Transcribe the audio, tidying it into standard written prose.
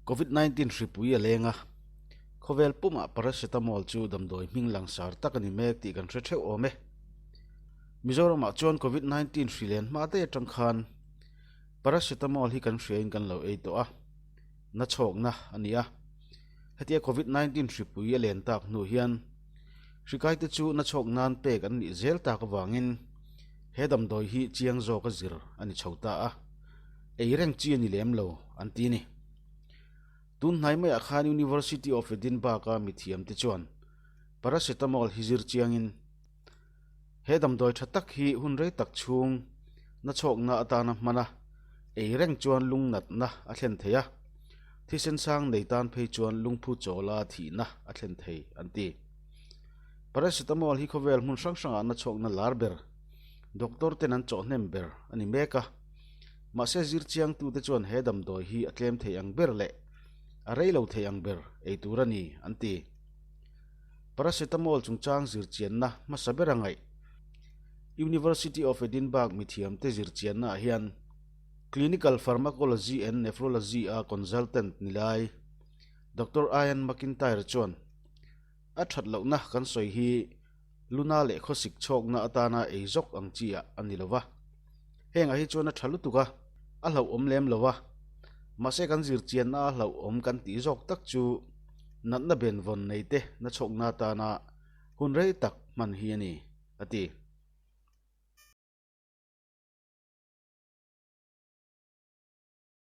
Covid 19 hripui a leng a, khawvel pumah paracetamol chu damdawi hming langsar tak a ni mek tih kan hre theuh awm e. Mizoramah chuan Covid 19 hri len hma daih atang khan paracetamol hi kan hriain kan lo ei tawh a, na chhawkna a ni a. Hetia Covid 19 hripui a len tak hnu hian hrikaite chu na chhawk nan pek an nih zel tak avangin he damdawi hi chiang zawka zir a ni chho ta a. Ei reng chi a ni lem lo, an ti ni. Tun hnai maiah khan University of Edinburgh-a mithiamte chuan paracetamol hi zir chiangin he damdawi tha tak hi hun rei tak chhung na chhawkna atana hman a, ei reng chuan lungnatna a thlen thei a, thisen sang nei tan phei chuan lungphu chawla thihna a thlen thei, an ti. Paracetamol hi khawvel hmun hrang hrangah na chhawkna lar ber, doctor ten an chawhhnem ber a ni mek a. Mahse zirchiangtute chuan he damdawi hi a tlem thei ang ber leh a rei lo thei ang ber ei tur a ni, an ti. Paracetamol chungchang zirchianna hmasa ber a ngaih. University of Edinburgh mithiamte zirchiannaah hian Clinical Pharmacology and Nephrology-a consultant ni lai Doctor Ian McIntyre chuan a that lohna kan sawi hi luna leh khawsik chhawkna atana ei zawk ang chi ah a ni lo va. Hengah hi chuan a tha lutuk a, a hlauhawm lem lo va. Mahse kan zirchianna a hlauhawm kan tih zawk tak chu natna benvawn nei te na chhawkna atana hun rei tak hman hi a ni, a ti.